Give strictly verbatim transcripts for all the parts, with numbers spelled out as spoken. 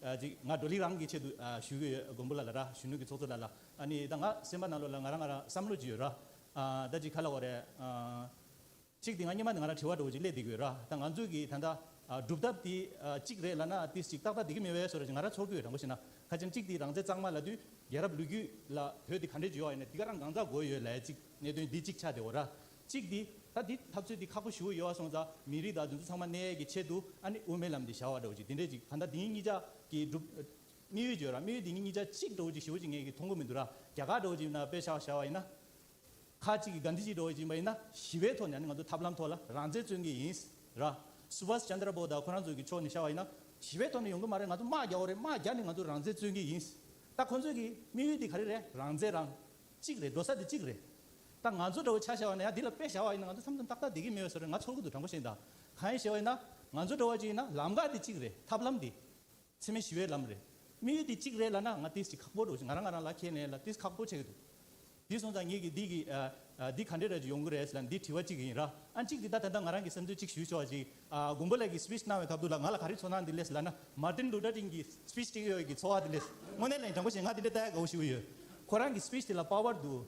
ཨ་ཅིག་ང་བགྲོ་གླེང་རང་གི་ཆེད་དུ་ཨ་ཞུ་གི་ཡོད། མགོན་པོ་ལགས་ལ་ར། གཞོན་ནུ་གི་ཚོགས་གཙོ་ལགས་ལ། ཨ་ནི་ད་ང་སེམས་པ་ནང་ལོགས་ལ་ང་རང་ང་རང་བསམ་བློ་ཅིག་ཡོད་ར། ཨ་ད་ཅིག་ག་ལབ་དགོས་རེད། ཨ་གཅིག་དེ་ང་སྔོན་མ་ནས་ང་རང་དྲི་བ་འདྲ་བོ་ཅིག་སླེབས་བསྡད་ཀྱི་ཡོད་ར། ད་ང་ཚོས་ཀྱི་ད་ལྟ་ཨ་སྒྲུབ་ཐབས་དེ་ཨ་གཅིག་རེད་ལབ་ན་ཏིས་ཅིག་ཏག་ཏག་བསྡད་ཀྱི་མེད་པའི་བཟོ་འདྲ་ཅིག་ང་རང་ཚོར་གྱི་ཡོད། དྲང་པོ་བཤད་ན་ཁ་ཅིག་གཅིག་དེ་རང་བཙན་གཙང་མ་ལབ་དུས་རྒྱལ་རབས་ལོ་རྒྱུས་ལ་བོད་དེ་ག་འདྲས་ཅིག་ཡོད་ཡིན་ན་དེ་ག་རང་གང་ཙམ་དགོས་ཡོད་ལབ་ཅིག་གནད་དོན་འདི་གཅིག་ཆགས་བསྡད་ཡོད་ར། གཅིག་དེ་ད་འདི་འཐབ་རྩོད་འདི་ཁག་པོ་ཞེ་པོ་ཡོད་པ་སོང་ཙང་མི་རིགས་དང་དེ་ཚོ་ཚང་མ་གནས་ཡས་ཀྱི་ཆེད་དུ་ཨ་ནི་དབུ་མའི་ལམ་འདི་བཞག་པ་འདྲ་བོ་ཅིག་དེ་འདྲས་ཅིག་གང་ལྟར་དེ་གཉིས་ཆ་གི་སྒྲུབ་དམིགས་ཡུལ་ཅིག་ཡོད་ར། དམིགས་ཡུལ་དེ་གཉིས་ཆ་གཅིག་འདྲ་བོ་ཅིག་ཞེ་པོ་ཅིག་ངས་ཀྱི་མཐོང་གི་མི་འདུག་ར། རྒྱ་གར་འདྲ་བོ་ཅིག་ཡིན་ན་དཔེ་བཞག་བཞག་པ་ཡིན་ན། ཁ་ཅིག་གིས་གྷན་དྷི་ཇི་འདྲ་བོ་ཅིག་ཡིན་པ་ཡིན་ན་ཞི་བའི་ཐོག་ནས་ཨ་ནི་ང་ཚོ་ཐབས་ལམ་ཐོག་ལ་རང་བཙན་རྩོད་མཁན་ཡིན་ར། སུ་བྷཱས་ཅན་དྲ་བྷོ་ད་ཁོ་རང་ཚོ་གི་ཕྱོགས་ནས་བཤད་པ་ཡིན་ན་ཞི་བའི་ཐོག་ནས་ཡོང་གི་མ་རེད། ང་ཚོ་དམག་རྒྱག་དགོས་རེད། དམག་རྒྱག་ནས་ང་ཚོ་རང་བཙན་རྩོད་མཁན་ཡིན། ད་ཁོ་ཚོ་གི་དམིགས་ཡུལ་དེ་ག་རེ་རེད། རང་བཙན་རང་གཅིག་རེད། འགྲོ་ས་དེ་གཅིག་རེད། ད་ང་ཚོ་འདྲ་བོ་ཆ་བཞག་པ་ན་ཡང་འདི་ལ་དཔེ་བཞག་པ་ཡིན་ན་ང་ཚོ་མཚམས་མཚམས་ཏག་ཏག་བསྡད་ཀྱི་མེད་པའི་བཟོ་འདྲ་ང་ཚོར་གྱི་འདུག་དྲང་པོ་བཤད་ན། ད་གང་ཡིན་ཞེས་པ་ཡིན་ན་ང་ཚོ་འདྲ་བོ་ཅིག་ཡིན་ན་ལམ་ཁ་དེ་གཅིག་རེད། ཐབས་ལམ་དེ། འཚེ་མེད་ཞི་བའི་ལམ་རེད། དམིགས་ཡུལ་དེ་གཅིག་རེད་ལབ་ན་ང་ཏིས་ཅིག་ཁག་པོ་འགྲོ་ཞིག་ང་རང་ང་རང་ལ་ཁས་ལེན་ལ་ཏིས་ཁག་པོ་ཆགས་ཀྱི་འདུག་དེ་སོང་ཙང་ངེད་ཀྱིས་འདི་གི་ཨ་ཨ་འདི་ག་འདྲས་ར་ཅིག་ཡོང་གི་རེད་ལབ་འདི་དྲི་བ་གཅིག་ཡིན་ར། ཨ་གཅིག་འདི་ད་ད་ལྟ་ང་རང་གི་སེམས་འཚོལ་གཅིག་ཞུས་ཆོག་ཅིག་ཨ་མགོན་པོ་ལགས་ཀྱིས་སི་པིཆ་གནང་བའི་སྐབས་དུ་ལ་ང་ལ་ག་རེ་ཚོར་སྣང་འདི་སླེབས་ལབ་ན་མར་ཏིན་ལུ་ཐར་ཀིང་གི་སི་པིཆ་ཅིག་ཡོད་ཀྱི་ཚོར་བ་འདི་སླེབས། དངོས་གནས་ལ་ཡིན་དྲང་པོ་བཤད་ང་འདི་འདྲ་ལྟ་ཡ་དགའ་པོ་ཞིག་ཡོད། ཁོ་རང་གི་སི་པིཆ་དེ་ལ་པ་ཝར་འདུག་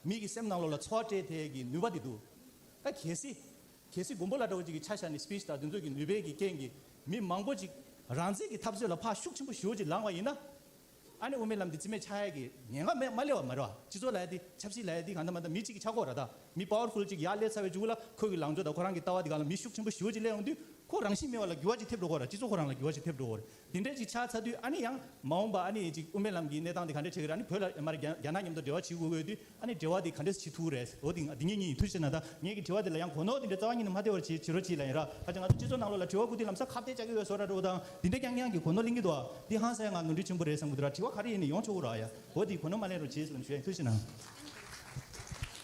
མི་གི་སེམས་ནང་ལོགས་ལ་ཚོར་བ་སྤྲད་ཐེག་གི་ནུས་པ་དེ་འདུག་ད་གལ་སྲིད། གལ་སྲིད་མགོན་པོ་ལགས་འདྲ་བོ་ཅིག་གི་ཆ་བཞག་ནས་སི་པིཆ་དང་དེ་ཚོ་གི་ནུས་པའི་གི་རྐྱེན་གྱིས་མི་མང་པོ་ཅིག་རང་བཙན་གྱི་འཐབ་རྩོད་ལ་ཕར་ཤུགས་ཆེན་པོ་ཞེ་པོ་ཅིག་ལངས་པ་ཡིན་ན། ཨ་ནི་དབུ་མའི་ལམ་འདི་རྩིས་མེད་ཆགས་ཡས་ཀྱི་ཉེན་ཁ་མེད་མ་སླེབས་པ་མ་རེད་བ། སྤྱི་ཚོགས་ལབ་ཡ་འདི་ཆབ་སྲིད་ལབ་ཡ་འདི་གང་ལྟར་མ་ལྟར་མི་གཅིག་གིས་ཆགས་ཀྱི་ཡོད་རེད། ད་མི་པ་ཝར་ཕུལ་ཅིག་ཡར་སླེབས་ཚར་བའི་མཇུག་ལ་ཁོ་གི་ལངས་ཕྱོགས་དང་ཁོ་རང་གི་ལྟ་བ་འདི་གང་ལ་མི་ཤུགས་ཆེན་པོ་ཞེ་པོ་ཅིག་སླེབས་ཡོང་དུས་ཁོ་རང་བཞིན་མེད་པ་ལ་འགྱུར་བ་ཅིག་ཐེབས་འགྲོ་གི་རེད། སྤྱི་ཚོགས་ཁོ་རང་ལ་འགྱུར་བ་ཅིག་ཐེབས་འགྲོ་གི་རེད། དེ་འདྲ་ཅིག་ཆགས་ཚར་དུས་ཨ་ནི་ཡང་མ་འོངས་པ་ཨ་ནི་ཅིག་དབུ་མའི་ལམ་གྱི་གནས་སྟངས་འདི་ག་འདྲ་ཆགས་ཀྱི་རེད། ཨ་ནི་བོད་ལ་མར་རྒྱ་རྒྱ་ནག་མཉམ་དུ་འབྲེལ་བ་བྱེད་དགོས་དགོས་དུས་ཨ་ནི་འབྲེལ་བ་འདི་ག་འདྲས་བྱེད་ཐུབ་རེད། འོ་དེ་འདི་ངེད་གཉིས་ཡིན། ཐུགས་རྗེ་ཆེ་གནང་། ད་ངེད་ཀྱི་དྲི་བ་འདི་ལ་ཡང་གོ་ནོར་འདི་འདྲ་རྩ་བ་ཉིད་ནས་མ་ཐེབས་པར་བྱེད་བྱེད་རོགས་བྱེད་ལབ་ཡིན་ར། ཁ་ཅིག་ང་ཚོ་སྤྱི་ཚོགས་ནང་ལོགས་ལ་དྲི་བ་བཀོད་དུས་ལམ་སང་ཁ་གཏད་བཅག་གི་ཡོད་བཟོ་འདྲ་འདྲ་བོ་དང་འདི་འདྲ་རྐྱང་རྐྱང་གི་གོ་ནོར་གླེང་གི་འདུག་འདི་ཧང་སང་ང་ནོར་འཁྲུལ་ཆེན་པོ་རེད་བསམ་གི་འདུག་ར། དྲི་བ་ག་རེ་ཡིན་ནའི་ཡོང་ཆོག་གི་ར། ཡ་འོ་དེ་གོ་ནོར་མ་ལེན་རོགས་བྱེད་ཟེར་ལབ་ཞུ་ཡ་ཡིན། ཐུགས་རྗེ་ཆེ་གནང་།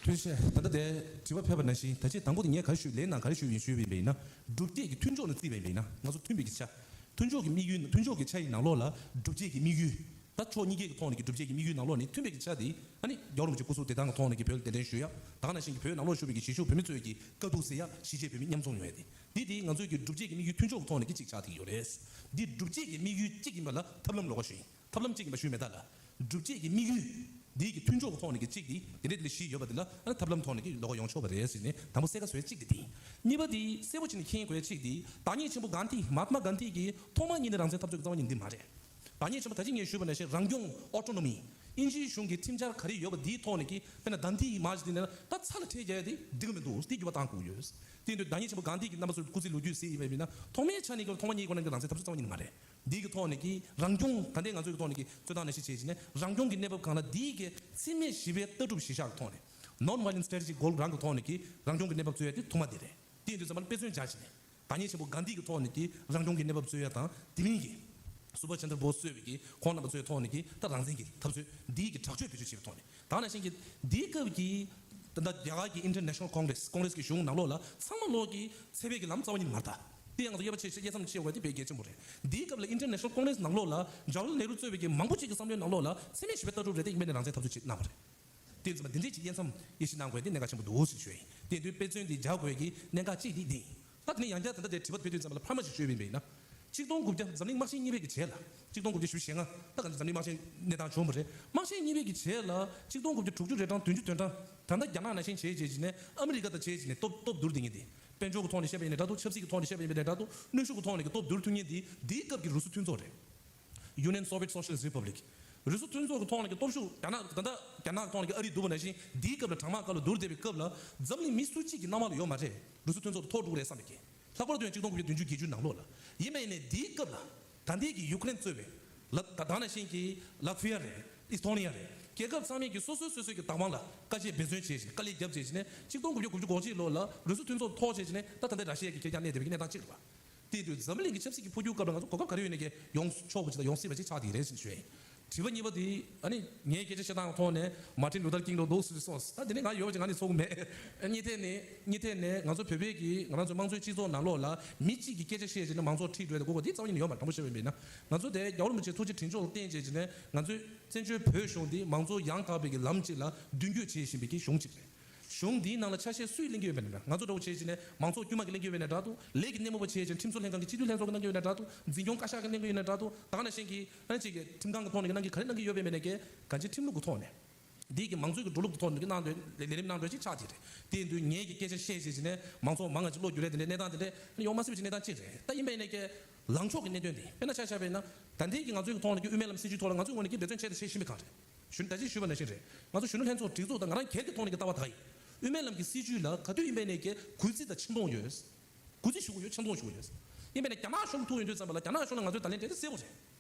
ཐུགས་རྗེ་ཆེ། ད་ལྟ་དེ་དྲི་བ་ཕེབས་པ་ནང་བཞིན་ད་ཆེས་དང་པོ་དེ་ངས་ག་རེ་ཞུས་ལན་ནང་ག་རེ་ཞུས་ཡིན་ཞུས་པ་ཡིན་ན་སྒྲུབ་བྱེད་ཀྱི་མཐུན་ཕྱོགས་ནས་བརྩིས་པ་ཡིན་ན་ང་ཚོ་མཐུན་པའི་གི་ཆ། མཐུན་ཕྱོགས་ཀྱི་དམིགས་ཡུལ་མཐུན་ཕྱོགས་ཀྱི་ཆ་ཡི་ནང་ལོགས་ལ་སྒྲུབ་བྱེད་ཀྱི་དམིགས་ཡུལ། ད་ཕྱོགས་གཉིས་ཀའི་ཐོག་ནས་ཀྱི་སྒྲུབ་བྱེད་ཀྱི་དམིགས་ཡུལ་ནང་ལོགས་ནས་མཐུན་པའི་གི་ཆ་དེ་ཨ་ནི་རྒྱལ་བ་རིན་པོ་ཆེ་སྐུ་གཟུགས་བདེ་ཐང་གི་ཐོག་ནས་ཀྱི་བོད་ལ་གདན་འདྲེན་ཞུ་ཡ། ད་ག་ནང་བཞིན་གྱི་བོད་ནང་ལོགས་བཞུགས་པའི་གི་གཞིས་བཞུགས་བོད་མི་གཙོས་ཀྱི་དཀའ་སྡུག་སེལ་ཡ། གཞིས་བྱེས་བོད་མི་མཉམ་འཛོམས་ཡོང་ཡ་དེ་འདི་དེ་ང་ཚོའི་གི་སྒྲུབ་བྱེད་ཀྱི་དམིགས་ཡུལ་མཐུན་ཕྱོགས་ཀྱི་ཐོག་ནས་ཀྱི་གཅིག་ཆགས་བསྡད་ཀྱི་ཡོད་རེད། འདི་སྒྲུབ་བྱེད་ཀྱི་དམིགས་ཡུལ་གཅིག་ཡིན་པ་ལ་ཐབས་ལམ་ལོགས་ཀ་ཞུ་ཡིན། ཐབས་ལམ་གཅིག་ཡིན་པ་ཞུས་མེད་ད་ལ། སྒྲུབ་བྱེད་ཀྱི་དམིགས་ཡུལ་འདི་གི་མཐུན་ཕྱོགས་ཀྱི་ཐོག་ནས་ཀྱི་གཅིག་འདི་དེ་འདྲའི་དེ་འདྲ་བཞི་ཡོད་པ་འདི་ལ་ཨ་ནི་ཐབས་ལམ་ཐོག་ནས་ཀྱི་ལོགས་ཀ་ཡོང་ཆོག་པ་རེད་ཟེར་ནས་དང་པོ་གསལ་ཁ་བཟོས་གཅིག་འདི་དེ་ཡིན། གཉིས་པ་འདི་གསལ་པོ་བྱས་ནས་མཁྱེན་དགོས་ཡ་གཅིག་འདི་བདག་ཉིད་ཆེན་པོ་གྷན་དྷི་མ་ཧཱ་ཏ་མ་གྷན་དྷི་གིས་ཐོག་མ་ཉིད་ནས་རང་བཙན་འཐབ་རྩོད་ཀྱི་རྩ་བ་ཉིད་འདི་མ་རེད། བདག་ཉིད་ཆེན་པོ་ད་ཅི་ངས་ཞུས་པ་ནང་བཞིན་རང་སྐྱོང་ཨོ་ཊོ་ནོ་མི་དབྱིན་ཇིའི་གཞུང་གི་ཁྲིམས་འཆར་ག་རེ་ཡོད་པ་འདིའི་ཐོག་ནས་ཀྱི་དཔེར་ན་གྷན་དྷི་མ་ཧཱ་ཏ་མ་གྷན་དྷི་ནས་ད་ཚ་ལ་ཁྲལ་རྒྱག་ཡ་དེ་འགྲིག་གི་མི་འདུག་དེ་འགྱུར་བ་གཏང་དགོས་ཡོད། དེ་ཡིན་དུས་བདག་ཉིད་ཆེན་པོ་གྷན་དྷི་གི་རྣམ་པ་ཚོའི་སྐུ་ཚེ་ལོ་རྒྱུས་གཟིགས་ཡིན་པ་ཡིན་ན་ཐོག་མའི་ཆ་ནས་ཀྱི་ཐོག་མ་གཉིས་སྐོར་ནས་ཀྱི་རང་བཙན་འཐབ་རྩོད་རྩ་བ་ཉིད་ནས་མ་རེད། འདི་གི་ཐོག་ནས་ཀྱི་རང་སྐྱོང་ད་ལྟའི་ང་ཚོའི་ཐོག་ནས་ཀྱི་རྩོད་སྟངས་ནང་བཞིན་བྱས་ཀྱི་ནས་རང་སྐྱོང་གི་གནས་བབ་གང་ལ་འདི་གི་འཚེ་མེད་ཞི་བའི་ལྟ་གྲུབ་གཞིར་བཞག་གི་ཐོག་ནས་Non-Violence Strategy Goal རང་གི་ཐོག་ནས་ཀྱི་རང་སྐྱོང་གི་གནས་བབ་རྩོད་ཡ་དེ་ཐོག་མ་དེ་རེད། དེ་ཡིན་དུས་ཙམ་པ་ལ་དཔེ་མཚོན་སྦྱར་བྱས་ནས་བདག་ཉིད་ཆེན་པོ་གྷན་དྷི་གི་ཐོག་ནས་ཀྱི་རང་སྐྱོང་གི་གནས་བབ་རྩོད་ཡ་དང་དེ་མིན་གྱི་སུ་བྷ་ཤ་ཆན་དྲ་བྷོ་སི་གཙོས་པའི་ཀྱི་ཁོང་རྣམ་པ་ཚོའི་ཐོག་ནས་ཀྱི་ད་རང་བཙན་གྱི་འཐབ་རྩོད་འདི་གི་དྲག་སྤྱོད་བེད་སྤྱོད་བྱེད་པའི་ཐོག་ནས་ད་ག་ནང་བཞིན་གྱི་འདིའི་སྐབས་ཀྱི་ད་ལྟ་རྒྱ་གར་གྱི་International Congress Congress གི་གཞུང་ནང་ལོགས་ལ་ཚང་མ་ལོག་གི་ཚད་པའི་གི་ལམ་རྩ་བ་ཉིད་ནས་མ་རེད། ད་དེ་ཡང་ང་ཚོ་དབྱེ་བ་ཕྱེ་དབྱེ་མཚམས་ཕྱེ་དགོས་དེ་དཔེ་གལ་ཆེན་པོ་རེད། འདིའི་སྐབས་ལ་International Congress ནང་ལོགས་ལ་ཇ་ཝ་ཧར་ལལ་ནེ་རུ་གཙོས་པའི་གི་མང་པོ་ཅིག་གི་བསམ་བློའི་ནང་ལོགས་ལ་འཚེ་མེད་ཞི་བའི་ལྟ་གྲུབ་རེད་དེ་ཡིན་པས་ནས་རང་བཙན་འཐབ་རྩོད་ཅིག་གནང་བ་རེད། དེ་ཙམ་དེ་འདྲས་ཀྱི་དབྱེ་མཚམས་དབྱེ་ཞིབ་གནང་དགོས་དེ་གནད་འགག་ཆེན་པོ་འདུག་ཟེར་ཞུ་ཡ་ཡིན། དེ་དུས་དཔེ་མཚོན་དེ་སྦྱར་དགོས་ཀྱི་གནད་འགག་གཅིག་དེ་འདི་ཡིན། ད་དེ་ནས་ཡང་བསྐྱར་ད་ལྟ་དེ་དྲི་བ་ཕེབས་དུས་ཙམ་པ་ལ་ཕར་མ་ཞིག་ཞུས་པ་ཡིན་པས་ན། གཅིག་སྟོང་དགུ་བརྒྱ་འཛམ་གླིང་དམག་ཆེན་གཉིས་པའི་གི་རྗེས་ལ། གཅིག་སྟོང་དགུ་བརྒྱ་བཞི་བཅུ་ཞེ་ལྔ་ད་ག་འཛམ་གླིང་དམག་ཆེན་གནས་སྟངས་བྱུང་བ་རེད། དམག་ཆེན་གཉིས་པའི་གི་རྗེས་ལ་གཅིག་སྟོང་དགུ་བརྒྱ་དྲུག་ཅུ་རེ་གྲངས་བདུན་ཅུ་དོན་གྲངས་ད་ལྟ་རྒྱ་ནག་ནང་བཞིན་བྱས་བྱས་བྱས་ནས་ཨ་མི་རི་ཀ་དང་བྱས་བྱས་ནས་སྟོབས་སྟོབས་བསྡུར་དེ་ངེས་དེ། དཔལ་འབྱོར་གི་ཐོག་ནས་བཤད་པ་ཡིན་ན་འདྲ་འདུག་ཆབ་སྲིད་ཀྱི་ཐོག་ནས་བཤད་པ་ཡིན་པ་ཡིན་ན་འདྲ་འདུག་གནོན་ཤུགས་ཀྱི་ཐོག་ནས་ཀྱི་སྟོབས་བསྡུར་ཐུབ་མཁན་དེ་འདིའི་སྐབས་ཀྱི་རུ་སུ་མཐུན་ཚོགས་རེད། Union Soviet Socialist Republic རུ་སུ་མཐུན་ཚོགས་ཀྱི་ཐོག་ནས་ཀྱི་སྟོབས་ཤུགས་རྒྱ་ནག་ད་ལྟ་རྒྱ་ནག་གི་ཐོག་ནས་ཀྱི་ཨ་རི་བསྡུར་བ་ནང་བཞིན་འདིའི་སྐབས་ལ་གྲང་དམག་སྐབས་ལ་བསྡུར་བསྡད་པའི་སྐབས་ལ་འཛམ་གླིང་མི་སུ་གཅིག་གི་སྣང་བ་ལ་ཡོད་མ་རེད། རུ་སུ་མཐུན་ཚོགས་དེ་ཐོག་འགྲོ་གི་རེད་བསམ་པའི་གི། ལྷག་པར་དུ་ཡང་གཅིག་སྟོང་དགུ་བརྒྱ་བདུན་ཅུ་བརྒྱད་ཅུ་ནང་ལོགས་ལ། ཡིན་པ་ཡིན་ནའི་འདིའི་སྐབས་ལ། ད་ལྟའི་གི་ཡུ་ཀེ་རེན་གཙོས་པའི་ལ་ད་ད་ནང་བཞིན་གྱི་ལ་ཐི་ཝི་ཡ་རེད། ཨི་སྟོ་ནི་ཡ་རེད། རྒྱལ་ཁབ་ཚང་མས་ཀྱི་སོ་སོའི་སོ་སོའི་གི་བདག་དབང་ལ་དཀའ་སྤྱད་འབད་བརྩོན་བྱས་ཤིང་དཀའ་ལས་བརྒྱབ་བྱས་ཤིང་ནས་གཅིག་སྟོང་དགུ་བརྒྱ་དགུ་བཅུ་གོ་གཅིག་ལོ་ལ་རུ་སུ་མཐུན་ཚོགས་ཐོག་བྱས་ཤིང་ནས་ད་ད་ལྟའི་ར་ཤི་ཡ་གི་ཁེར་རྐྱང་གནས་བསྡད་པའི་གི་གནས་སྟངས་གཅིག་རེད་པ། དེ་དུས་འཛམ་གླིང་གི་ཆབ་སྲིད་ཀྱི་འཕོ་འགྱུར་སྐབས་ལ་ང་ཚོ་གོ་སྐབས་ག་རེ་ཡོད་ནས་ཀྱི་ཡོང་ཆོག་པ་ཅིག་དང་ཡོང་སྲིད་པ་ཅིག་ཆགས་བསྡད་ཀྱི་རེད་ཟེར་ཞུ་ཡ་ཡིན། དྲི་བ་གཉིས་པ་དེ་ཨ་ནི་ངའི་སྐད་ཆ་བཤད་སྟངས་ཐོག་ནས་མར་ཏིན་ལུ་ཐར་ཀིང་ལོ་འདུག་ཟེར་སོང་། ད་དེ་ནས་ང་ཡོད་པ་ཅིག་ང་ནི་ཚོར་གི་མེད། གཉིས་ཐད་ནས་གཉིས་ཐད་ནས་ང་ཚོ་བོད་པའི་གི་ང་རང་ཚོ་དམངས་གཙོའི་སྤྱི་ཚོགས་ནང་ལོགས་ལ་མི་གཅིག་གིས་སྐད་ཆ་བཤད་བྱས་ནས་མང་ཚོགས་ཁྲིད་འགྲོ་ཡ་དེ་གོ་གོ་དེ་རྩ་བ་ཉིད་ནས་ཡོད་མ་རེད། དྲང་པོ་བཤད་པ་ཡིན་ན་ང་ཚོ་དེ་རྒྱལ་བ་རིན་པོ་ཆེ་ཐུགས་རྗེ་དྲིན་ཆེན་ལ་བརྟེན་བྱས་བྱས་ནས་ང་ཚོས་བཙན་བྱོལ་བོད་གཞུང་འདི་མང་གཙོ་ཡང་དག་པའི་གི་ལམ་གཅིག་ལ་མདུན་སྐྱོད་བྱེད་བཞིན་པའི་གི་གཞུང་གཅིག་རེད། གཞུང་འདིའི་ནང་ལ་ཆ་ཤས་སུས་ལེན་གྱི་ཡོད་པ་ཡིན་ན། ང་ཚོ་འདྲ་བོ་བྱས་བྱས་ནས་མང་ཚོགས་དཀྱུས་མ་གིས་ལེན་གྱི་ཡོད་པ་ཡིན་ན་འདྲ་འདུག་ལས་ཀྱི་སྣེ་མོ་བ་བྱས་བྱས་ནས་ཁྲིམས་བཟོ་ལྷན་ཁང་གི་སྤྱི་འཐུས་ལྷན་ཚོགས་ཀྱིས་གནང་གི་ཡོད་ན་འདྲ་འདུག་འཛིན་སྐྱོང་བཀའ་ཤག་གིས་གནང་གི་ཡོད་ན་འདྲ་འདུག་ད་ག་ནང་བཞིན་གྱི་ཨ་ནི་གཅིག་གི་ཁྲིམས་ཁང་གི་ཐོག་ནས་ཀྱི་ག་རེ་གནང་གི་ཡོད་པ་ཡིན་ན་ཀྱི་གང་ཅི་ཁྲིམས་ལུགས་ཀྱི་ཐོག་ནས། འདི་གི་མང་གཙོའི་གི་འགྲོ་ལུགས་ཀྱི་ཐོག་ནས་ཀྱི་གནང་འདོད་ལས་རིམ་གནང་འདོད་ཅིག་ཆགས་ཀྱི་རེད། དེ་ཡིན་དུས་ངས་ཀྱི་སྐད་ཆ་བཤད་བྱས་བྱས་ནས་མང་ཚོགས་མང་ང་ཅིག་བློ་འགྱུར་ཡས་དེ་འདྲའི་གནས་སྟངས་དེ་འདྲས་ཡོང་མ་སྲིད་པ་ཅིག་གནས་སྟངས་ཅིག་རེད། ད་ཡིན་པ་ཡིན་ན་ཀྱི་ལངས་ཕྱོགས་ཀྱི་གནད་དོན་དེ་དཔེར་ན་ཆ་བཞག་པ་ཡིན་ན། ད་ལྟའི་གི་ང་ཚོའི་གི་ཐོག་ནས་ཀྱི་དབུ་མའི་ལམ་སྲིད་བྱུས་ཐོག་ལ་ང་ཚོའི་ངོས་ནས་ཀྱི་འབད་བརྩོན་བྱས་དང་བྱེད་བཞིན་པའི་སྒང་རེད། ཞུ་ད་ཅི་ཞུས་པ་ནང་བཞིན་རེད། ང་ཚོ་གཞོན་ནུ་ལྷན་ཚོགས་སྒྲིག་འཛུགས་དང་ང་རང་སྒེར་གྱི་ཐོག་ནས་ཀྱི་ལྟ་བ་ད་ག་ཡིན། དབུ་མའི་ལམ་གྱི་སྲིད་བྱུས་ལ་ག་དུས་ཡིན་པ་ཡིན་ན་ཀྱི་གུས་བརྩི་དང་ཆེ་མཐོང་ཡོད། གུས་བརྩི་ཞུ་གི་ཡོད། ཆེ་མཐོང་ཞུ་གི་ཡོད། ཡིན་པ་ཡིན་ན་རྒྱ་ནག་གཞུང་ཐུག་ཡོང་དུས་ཙམ་པ་ལ་རྒྱ་ནག་གཞུང་ལ་ང་ཚོའི་བརྡ་ལན་སྤྲད་དེ་གསལ་པོ་རེད།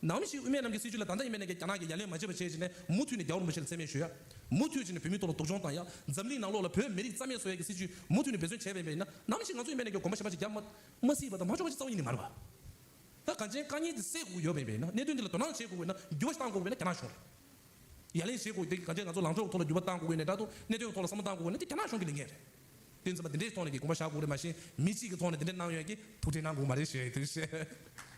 ནང་མི་ཞིག་དབུ་མའི་ལམ་གྱི་སྲིད་བྱུས་ལ་ད་ལྟ་ཡིན་པ་ཡིན་ན་རྒྱ་ནག་གིས་ཡ་ལན་མ་བྱས་པ་བྱས་བྱས་ནས་མུ་མཐུད་ནས་རྒྱལ་བ་རིན་པོ་ཆེ་ལ་མཚན་སྨད་ཞུ་ཡ། མུ་མཐུད་བྱས་ནས་བོད་མིའི་ཐོག་ལ་སྡུག་སྦྱོང་བཏང་ཡ། འཛམ་གླིང་ནང་ལོགས་ལ་བོད་མི་རིགས་རྩ་མེད་བཟོ་ཡ་གི་སྲིད་བྱུས་མུ་མཐུད་ནས་འབད་བརྩོན་བྱས་པ་ཡིན་པ་ཡིན་ན། ནང་མི་ཞིག་ང་ཚོ་ཡིན་པ་ཡིན་ན་གྱི་དགོངས་པ་ཞེ་པོ་ཅིག་རྒྱབ་མ་མ་སྲིད་པ་དང་མ་འཇོག་པ་ཅིག་རྩ་བ་ཉིད་ནས་མ་རེད་པ། ད་གང་ཅིའི་དཀའ་ངལ་དེ་སེལ་དགོས་ཀྱི་ཡོད་པ་ཡིན་པ་ཡིན་ན། གནད་དོན་འདི་ལ་དོ་སྣང་བྱེད་དགོས་པ་ཡིན་ན། འགྱུར་བ་ཞིག་གཏང་དགོས་པ་ཡིན་ན་རྒྱ་ནག་གཞུང་རེད། ཡ་ལན་བྱེད་དགོས་དེ་གང་ཅི་ང་ཚོ་ལངས་ཕྱོགས་ཐོག་ལ་འགྱུར་བ་གཏང་དགོས་ཀྱི་ཡིན་ན་འདྲ་འདུག་གནད་དོན་ཐོག་ལ་བསམ་བློ་གཏང་དགོས་ཀྱི་ཡིན་ན་དེ་རྒྱ་ནག་གཞུང་གི་ལས་འགན་རེད། དེ་ཙམ་པ་དེ་འདྲའི་ཐོག་ནས་ཀྱི་དགོངས་པ་བཞག་དགོས་རེད། མ་གཞི་མི་གཅིག་གི་ཐོག་ནས་དེ་འདྲ་གནང་ཡོད་ཀྱི་ཐུགས་ཁྲལ་གནང་དགོས་མ་རེད་ཞེས་དེ་བཤད།